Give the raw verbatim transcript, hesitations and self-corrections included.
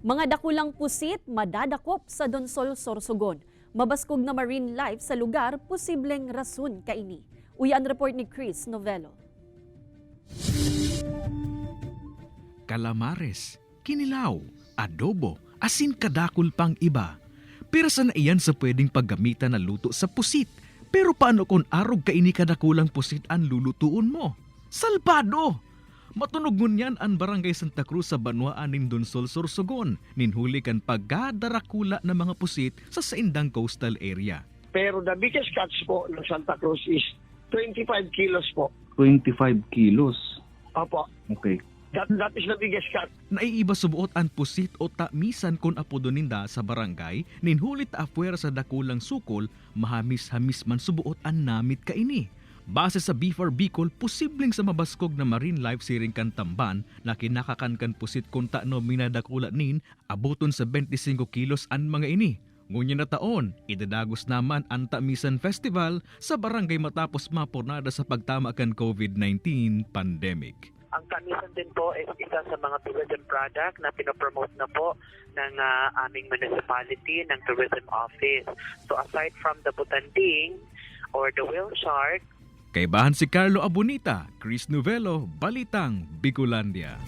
Mga dakulang pusit madadakop sa Donsol, Sorsogon. Mabaskog na marine life sa lugar, posibleng rason kaini. Uya an report ni Chris Novello. Calamares, kinilaw, adobo, asin kadakul pang iba. Pirsa na iyan sa pwedeng paggamitan na luto sa pusit. Pero paano kun arog kaini kadakulang pusit an lulutoon mo? Salbado! Matunog ngunyan an Barangay Santa Cruz sa banwaan nin Donsol, Sorsogon, nin huli kan pagkadarakula na mga pusit sa saindang coastal area. Pero the biggest catch po ng Santa Cruz is twenty-five kilos po. Twenty-five kilos. Opo. Okay. That, that is the biggest catch. Naiiba suboot an pusit o tamisan kun apodo ninda sa barangay, nin huli ta apwera sa dakulang sukol, mahamis-hamis man suboot an namit kaini. Base sa B four Bicol, posibleng sa mabaskog na marine life siring kan tamban na kinakakan kan pusit kun tano minadakula nin aboton sa twenty-five kilos an mga ini. Ngunyan na taon, idadagos naman an Tamisan Festival sa barangay matapos mapornada sa pagtama kan COVID nineteen pandemic. Ang Tamisan din po is isa sa mga tourism product na pinopromote na po ng ah, aming municipality, ng tourism office. So aside from the butanding or the whale shark, Kaibahan si Carlo Abonita, Chris Novello, Balitang Bicolandia.